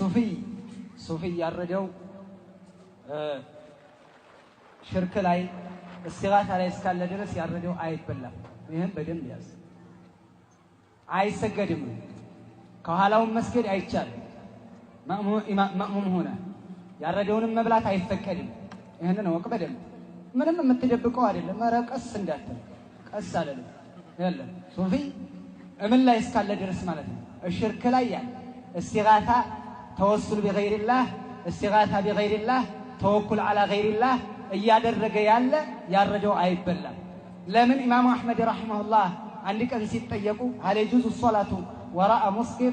ሱፊይ ሱፊይ ያረደው ሽርክ ላይ እስቲጋታ ላይ እስካለ ድረስ ያረደው አይበላም። ይህም በደንብ ያዝ። አይሰገድም። ከኋላውን መስገድ አይቻልም። ማእሙም ሆነ ያረደውንም መብላት አይፈቀድም። ይህንን እወቅ በደንብ። ምንም የምትደብቀው አይደለም። ኧረ ቀስ እንዳትል፣ ቀስ አለልም። የለም ሱፊ እምን ላይ እስካለ ድረስ ማለት ነው። ሽርክ ላይ ያለ እስቲጋታ፣ توسل بغير الله፣ استغاثة بغير الله፣ توكل على غير الله እያደረገ ያለ ያረደው አይበላም። ለምን ኢማሙ አሕመድ رحمه الله አንድ ቀን ሲጠየቁ هل يجوز الصلاة وراء مسكر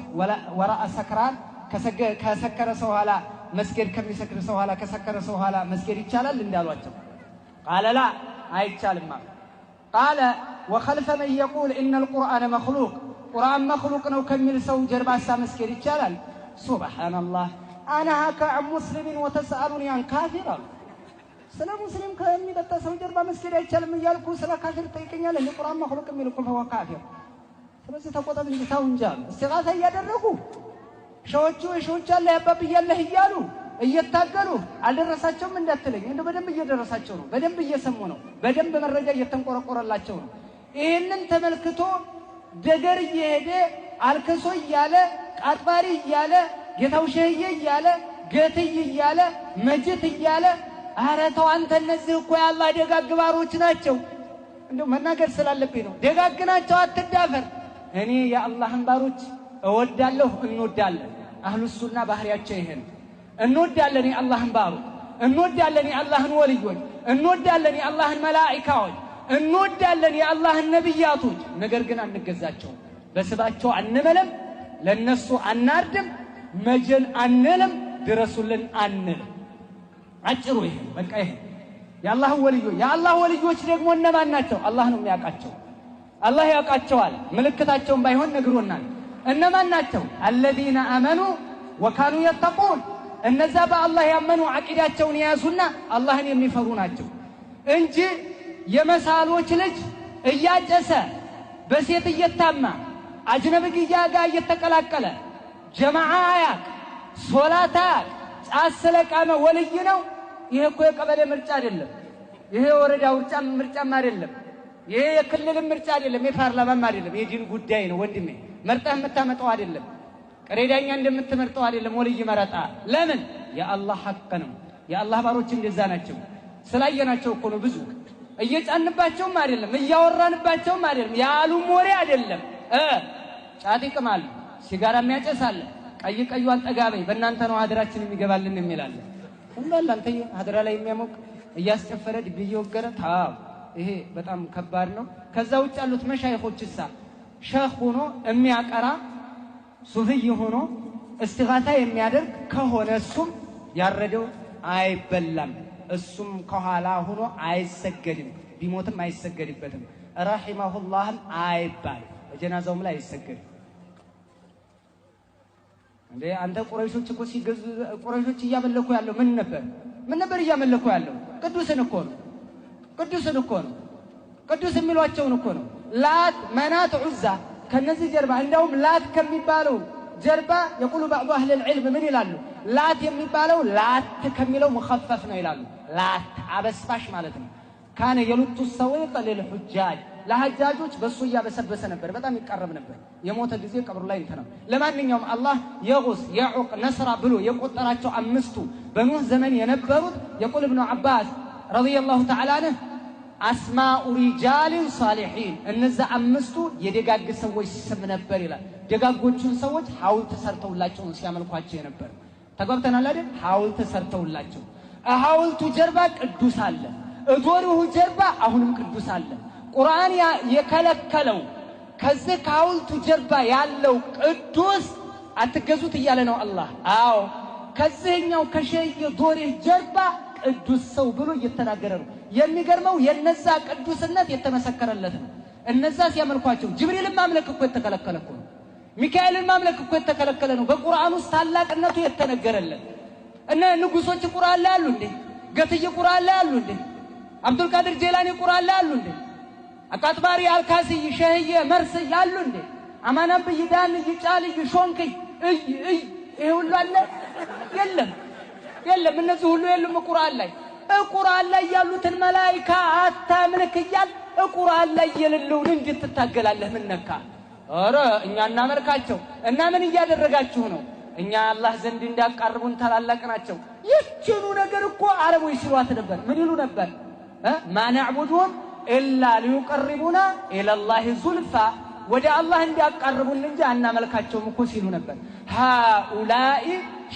وراء سكران፣ ከሰከረ ሰው ኋላ መስገድ፣ ከሚሰክር ሰው ኋላ፣ ከሰከረ ሰው ኋላ መስገድ ይቻላል እንዳሏቸው፣ قال لا፣ አይቻልም። قال وخلف من يقول إن القرآن مخلوق፣ ቁርአን مخلوق ነው ከሚል ሰው ጀርባሳ መስገድ ይቻላል? سبحان الله، أنهاك عن مسلم وتسألني عن كافر አሉ። ስለ ሙስሊም ከሚጠጣ ሰው ጀርባ መስገድ አይቻልም እያልኩ ስለ ካፊር ትጠይቀኛለህ? ቁርአን مخلوق የሚል እኮ فهو كافر። ስለዚህ ተቆጠብ እንጂ ተው እንጂ አሉ። እስቲጋሳ እያደረጉ ሸዎቹ የሸዎች አለ ያባብያለህ እያሉ እየታገሉ አልደረሳቸውም እንዳትለኝ፣ እንደው በደንብ እየደረሳቸው ነው። በደንብ እየሰሙ ነው። በደንብ መረጃ እየተንቆረቆረላቸው ነው። ይህንን ተመልክቶ ደገር እየሄደ አልከሶ እያለ፣ ቃጥባሪ እያለ፣ ጌታው ሸህዬ እያለ፣ ገትይ እያለ፣ መጅት እያለ፣ ኧረ ተው አንተ፣ እነዚህ እኮ የአላህ ደጋግ ባሮች ናቸው። እንደው መናገር ስላለብኝ ነው። ደጋግ ናቸው፣ አትዳፈር። እኔ የአላህን ባሮች እወዳለሁ፣ እንወዳለን። አህሉ ሱና ባህሪያቸው ይሄ ነው። እንወዳለን የአላህን ባሮች፣ እንወዳለን የአላህን ወልዮች፣ እንወዳለን የአላህን መላኢካዎች፣ እንወዳለን የአላህን ነቢያቶች። ነገር ግን አንገዛቸውም። በስባቸው አንመለም፣ ለነሱ አናርድም፣ መጀን አንልም፣ ድረሱልን አንልም። አጭሩ ይሄ በቃ ይሄ። የአላህ ወልዮች፣ የአላህ ወልዮች ደግሞ እነማን ናቸው? አላህ ነው የሚያውቃቸው። አላህ ያውቃቸዋል። ምልክታቸውን ባይሆን ነግሮናል። እነማን ናቸው? الذين آمنوا وكانوا يتقون፣ እነዛ በአላህ ያመኑ፣ አቂዳቸውን የያዙና አላህን የሚፈሩ ናቸው እንጂ የመሳሎች ልጅ እያጨሰ፣ በሴት እየታማ፣ አጅነብግያ ጋር እየተቀላቀለ፣ ጀማዓ አያቅ፣ ሶላት አያቅ፣ ጫት ስለቃመ ወልይ ነው። ይሄ እኮ የቀበሌ ምርጫ አይደለም። ይሄ የወረዳ ምርጫም አይደለም። ይሄ የክልልም ምርጫ አይደለም። የፓርላማም አይደለም። የዲን ጉዳይ ነው ወንድሜ። መርጠህ የምታመጣው አይደለም። ቀሬዳኛ እንደምትመርጠው አይደለም። ወልይ መረጣ ለምን? የአላህ ሐቅ ነው። የአላህ ባሮች እንደዛ ናቸው። ስላየናቸው እኮ ነው። ብዙ እየጫንባቸውም አይደለም፣ እያወራንባቸውም አይደለም፣ ያሉም ወሬ አይደለም። ጫት ይቅማሉ፣ ሲጋራ የሚያጨሳለ፣ ቀይ ቀዩን ጠጋበኝ በእናንተ ነው ሀድራችን የሚገባልን የሚላለ ሁሉ አለ። አንተዬ ሀድራ ላይ የሚያሞቅ እያስጨፈረ ድብ እየወገረ ታው፣ ይሄ በጣም ከባድ ነው። ከዛ ውጭ ያሉት መሻይኾች እሳ ሸህ ሆኖ የሚያቀራ ሱፍይ ሆኖ እስቲጋታ የሚያደርግ ከሆነ እሱም ያረደው አይበላም። እሱም ከኋላ ሆኖ አይሰገድም። ቢሞትም አይሰገድበትም። رحمه الله ም አይባልም። በጀናዛውም ላይ አይሰገድም። እንዴ አንተ፣ ቁረይሾች እኮ ሲገዙ፣ ቁረይሾች እያመለኩ ያለው ምን ነበር? ምን ነበር እያመለኩ ያለው? ቅዱስን እኮ ነው። ቅዱስን እኮ ነው። ቅዱስ የሚሏቸውን እኮ ነው። ላት፣ መናት፣ ዑዛ ከነዚህ ጀርባ፣ እንደውም ላት ከሚባለው ጀርባ يقول بعض أهل العلم ምን ይላሉ? ላት የሚባለው لت ከሚለው مخفف ነው ይላሉ። ላት አበስባሽ ማለት ነው። كان يلت السويق للحجاج፣ ለሐጃጆች በሱ እያበሰበሰ ነበር። በጣም ይቀረብ ነበር። የሞተ ጊዜ ቀብሩ ላይ እንትን ነው። ለማንኛውም አላህ የጉስ፣ የዑቅ፣ ነስራ ብሎ የቆጠራቸው አምስቱ በኑህ ዘመን የነበሩት፣ يقول ابن عباس رضي الله تعالى عنه أسماء رجال صالحين፣ እነዛ አምስቱ የደጋግ ሰዎች ስም ነበር ይላል። ደጋጎቹን ሰዎች ሐውልት ሰርተውላቸው ሲያመልኳቸው የነበር። ተግባብተናል አይደል? ሐውልት ሰርተውላቸው ሐውልቱ ጀርባ ቅዱስ አለ። እዶሪሁ ጀርባ አሁንም ቅዱስ አለ። ቁርአን የከለከለው ከዚህ ከሐውልቱ ጀርባ ያለው ቅዱስ አትገዙት እያለ ነው አላህ። አዎ፣ ከዚህኛው ከሸየ ዶሪህ ጀርባ ቅዱስ ሰው ብሎ እየተናገረ ነው። የሚገርመው የነዛ ቅዱስነት የተመሰከረለት ነው። እነዛ ሲያመልኳቸው፣ ጅብሪልን ማምለክ እኮ የተከለከለ እኮ ነው። ሚካኤልን ማምለክ እኮ የተከለከለ ነው። በቁርአን ውስጥ ታላቅነቱ የተነገረለት። እነ ንጉሶች ቁርአን ላይ አሉ እንዴ? ገትይ ቁርአን ላይ አሉ እንዴ? አብዱልቃድር ጄላኒ ቁርአን ላይ አሉ እንዴ? አቃጥባሪ፣ አልካስይ፣ ሸህየ፣ መርስይ አሉ እንዴ? አማናብይ፣ ዳንይ፣ ጫልይ፣ ሾንክይ፣ እይ እይ ይሄ ሁሉ አለ? የለም የለም። እነዚህ ሁሉ የሉም ቁርአን ላይ። ቁርአን ላይ ያሉትን መላኢካ አታምልክ እያል ቁርአን ላይ የሌለውን እንዴት ትታገላለህ? ምን ነካ? ኧረ እኛ እናመልካቸው እና ምን እያደረጋችሁ ነው? እኛ አላህ ዘንድ እንዳቃርቡን ታላላቅ ናቸው። ይህችኑ ነገር እኮ አረቦች ሲሏት ነበር። ምን ይሉ ነበር? ما نعبدهم إلا ليقربونا إلى الله زلفى፣ ወደ አላህ እንዲያቃርቡን እንጂ አናመልካቸውም እኮ ሲሉ ነበር። هؤلاء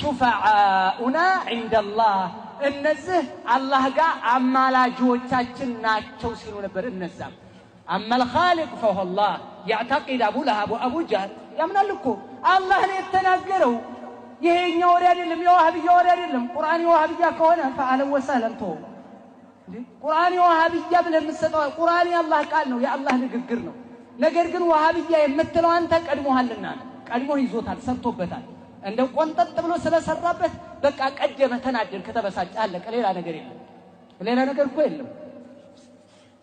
شفعاؤنا عند الله፣ እነዚህ አላህ ጋር አማላጆቻችን ናቸው ሲሉ ነበር። እነዛም أما الخالق فهو الله يعتقد أبو لهب وأبو جهل ያምናል እኮ አላህ ነው የተናገረው። ይሄ የኛ ወሬ አይደለም፣ የዋህብያ ወሬ አይደለም። ቁርአን የዋህብያ ከሆነ فأهلا وسهلا ተወው። ቁርአን የዋህብያ ብለህ የምትሰጠው ቁርአን የአላህ ቃል ነው፣ የአላህ ንግግር ነው። ነገር ግን ዋህብያ የምትለው አንተ ቀድሞሃልና ነው። ቀድሞ ይዞታል፣ ሰርቶበታል። እንደው ቆንጠጥ ብሎ ስለሰራበት በቃ ቀደመ፣ ተናደድክ፣ ከተበሳጨ አለቀ። ሌላ ነገር የለም፣ ሌላ ነገር እኮ የለም።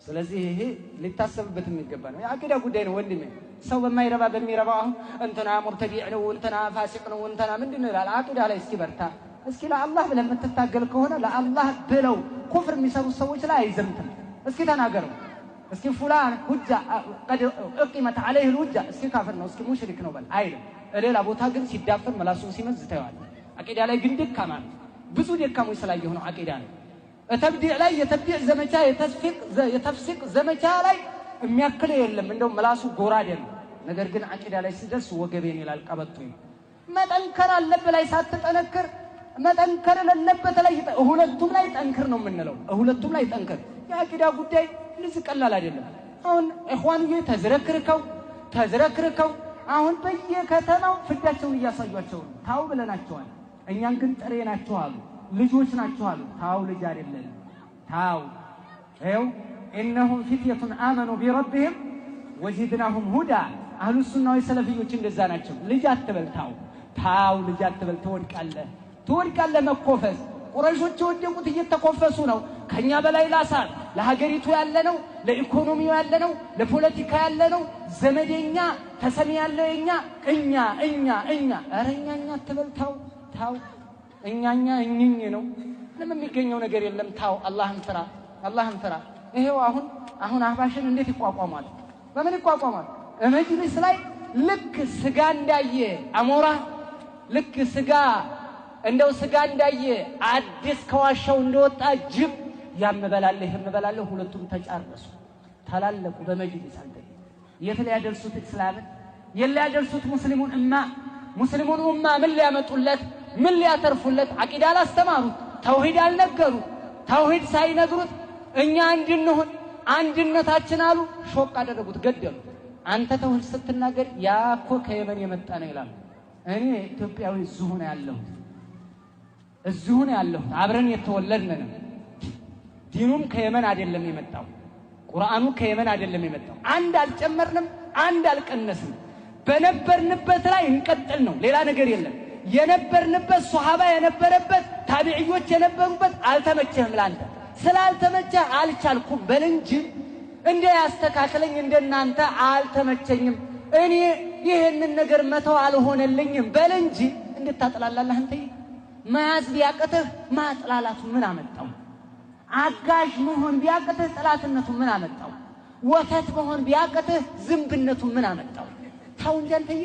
ስለዚህ ይሄ ሊታሰብበት የሚገባ ነው። የአቂዳ ጉዳይ ነው ወንድሜ። ሰው በማይረባ በሚረባው አሁን እንትና ሙብተዲዕ ነው፣ እንትና ፋሲቅ ነው፣ እንትና ምንድን ነው ይላል። አቂዳ ላይ እስኪ በርታ። እስኪ ለአላህ ብለህ የምትታገል ከሆነ ለአላህ ብለው ኩፍር የሚሰሩ ሰዎች ላይ አይዘምትም። እስኪ ተናገረው። እስኪ فلان حجة قد أقيمت عليه الحجة፣ እስኪ ካፍር ነው፣ እስኪ ሙሽሪክ ነው በል አይልም። ሌላ ቦታ ግን ሲዳፈር መላሱን ሲመዝ ታየዋለህ። አቂዳ ላይ ግን ደካማ ነው። ብዙ ደካሞች ስላየሁ ነው አቂዳ ነው። ተብዲዕ ላይ የተብዲዕ ዘመቻ የተፍሲቅ ዘመቻ ላይ የሚያክል የለም። እንደው ምላሱ ጎራዴ ነው። ነገር ግን አቂዳ ላይ ሲደርስ ወገቤን ይላል ቀበቶ። መጠንከር አለብህ ላይ ሳትጠነክር መጠንከር ለለበት ላይ ሁለቱም ላይ ጠንክር ነው የምንለው። ሁለቱም ላይ ጠንክር። የአቂዳ ጉዳይ እንደዚህ ቀላል አይደለም። አሁን ኢኽዋንዬ ተዝረክርከው ተዝረክርከው አሁን በየከተማው ፍዳቸውን እያሳዩአቸው ነው። ታው ብለናቸዋል። እኛን ግን ጥሬ ናቸው አሉ፣ ልጆች ናቸው አሉ። ታው ልጅ አይደለንም። ታው ይኸው إنهم فتية آمنوا بربهم وزدناهم هدى። አህሉ ሱናዊ ሰለፊዮች እንደዛ ናቸው። ልጅ አትበል፣ ታው ታው ልጅ አትበል፣ ትወድቃለህ፣ ትወድቃለህ። መኮፈስ ቁረይሾች የወደቁት እየተኮፈሱ ነው። ከኛ በላይ ላሳር ለሀገሪቱ ያለ ነው፣ ለኢኮኖሚው ያለ ነው፣ ለፖለቲካ ያለ ነው፣ ዘመደኛ ተሰሚ ያለው የኛ እኛ እኛ እኛ ኧረ እኛ እኛ አትበል፣ ታው ታው እኛ እኛ እኝኝ ነው። ምንም የሚገኘው ነገር የለም። ታው አላህን ፍራ፣ አላህን ፍራ። ይሄው አሁን አሁን አህባሽን እንዴት ይቋቋማል? በምን ይቋቋማል? መጅሊስ ላይ ልክ ስጋ እንዳየ አሞራ፣ ልክ ስጋ እንደው ስጋ እንዳየ አዲስ ከዋሻው እንደወጣ ጅብ ያምበላለህ የምበላለህ፣ ሁለቱም ተጫረሱ፣ ተላለቁ በመጅሊስ። አንተ የት ሊያደርሱት እስላምን፣ የት ሊያደርሱት ሙስሊሙን እማ ሙስሊሙን ኡማ ምን ሊያመጡለት ምን ሊያተርፉለት? አቂዳ አላስተማሩት፣ ተውሂድ አልነገሩት። ተውሂድ ሳይነግሩት እኛ እንድንሆን አንድነታችን አሉ፣ ሾቅ አደረጉት፣ ገደሉት። አንተ ተውሂድ ስትናገር ያ እኮ ከየመን የመጣ ነው ይላሉ። እኔ ኢትዮጵያዊ እዚሁ ነው ያለሁት፣ እዚሁ ነው ያለሁት። አብረን የተወለድን ነን። ዲኑም ከየመን አይደለም የመጣው፣ ቁርአኑ ከየመን አይደለም የመጣው። አንድ አልጨመርንም፣ አንድ አልቀነስንም። በነበርንበት ላይ እንቀጥል ነው፣ ሌላ ነገር የለም። የነበርንበት ሶሃባ የነበረበት ታቢዕዮች የነበሩበት አልተመቸህም። ላንተ ስላልተመቸህ አልቻልኩም በል እንጂ እንደ ያስተካክለኝ እንደናንተ አልተመቸኝም፣ እኔ ይህንን ነገር መተው አልሆነልኝም በል እንጂ እንዴት ታጥላላለህ አንተ? መያዝ ቢያቅትህ ማጥላላቱ ምን አመጣው? አጋዥ መሆን ቢያቅትህ ጠላትነቱ ምን አመጣው? ወተት መሆን ቢያቅትህ ዝንብነቱ ምን አመጣው? ታው እንጂ አንተዬ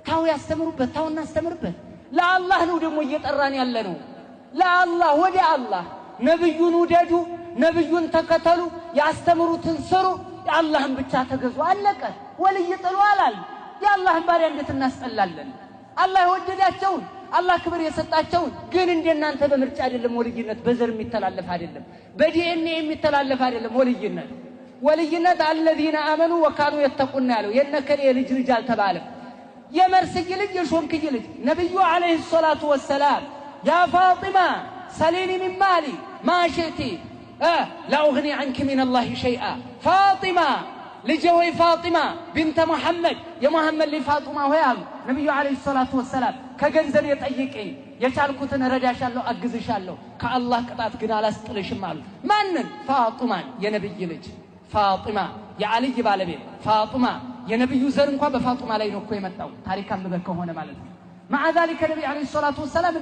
ታው ያስተምሩበት፣ ታው እናስተምርበት። ለአላህ ነው ደግሞ እየጠራን ያለ ነው። ለአላህ ወደ አላህ ነብዩን ውደዱ፣ ነብዩን ተከተሉ፣ ያስተምሩትን ስሩ፣ የአላህን ብቻ ተገዙ። አለቀ። ወልይ ጥሉ አላል። የአላህን ባሪያ እንዴት እናስጠላለን? አላህ የወደዳቸውን አላህ ክብር የሰጣቸውን ግን እንደናንተ በምርጫ አይደለም። ወልይነት በዘር የሚተላለፍ አይደለም፣ በዲኤንኤ የሚተላለፍ አይደለም። ወልይነት ወልይነት الذين آمنوا وكانوا يتقون ያለው የነከሌ የልጅ ልጅ አልተባለም። የመርስይ ልጅ የሾንክይ ልጅ ነቢዩ عليه الصلاة والسلام يا فاطمة سليني من مالي ما شئت لا أغني عنك من الله شيئا። ፋጢማ ልጄ ሆይ ፋጢማ بنت محمد የሙሐመድ ልጅ ፋጢማ ሆይ አሉ ነቢዩ عليه الصلاة والسلام ከገንዘብ የጠይቅኝ የቻልኩትን እረዳሻለሁ፣ አግዝሻለሁ፣ ከአላህ ቅጣት ግን አላስጥልሽም አሉ። ማንን? ፋጢማን፣ የነቢይ ልጅ ፋጢማ፣ የዓልይ ባለቤት ፋጢማ። የነቢዩ ዘር እንኳ በፋጢማ ላይ ነው እኮ የመጣው ታሪክ አንብበህ ከሆነ ማለት ነው። مع ذلك ነቢ عليه الصلاة والسلام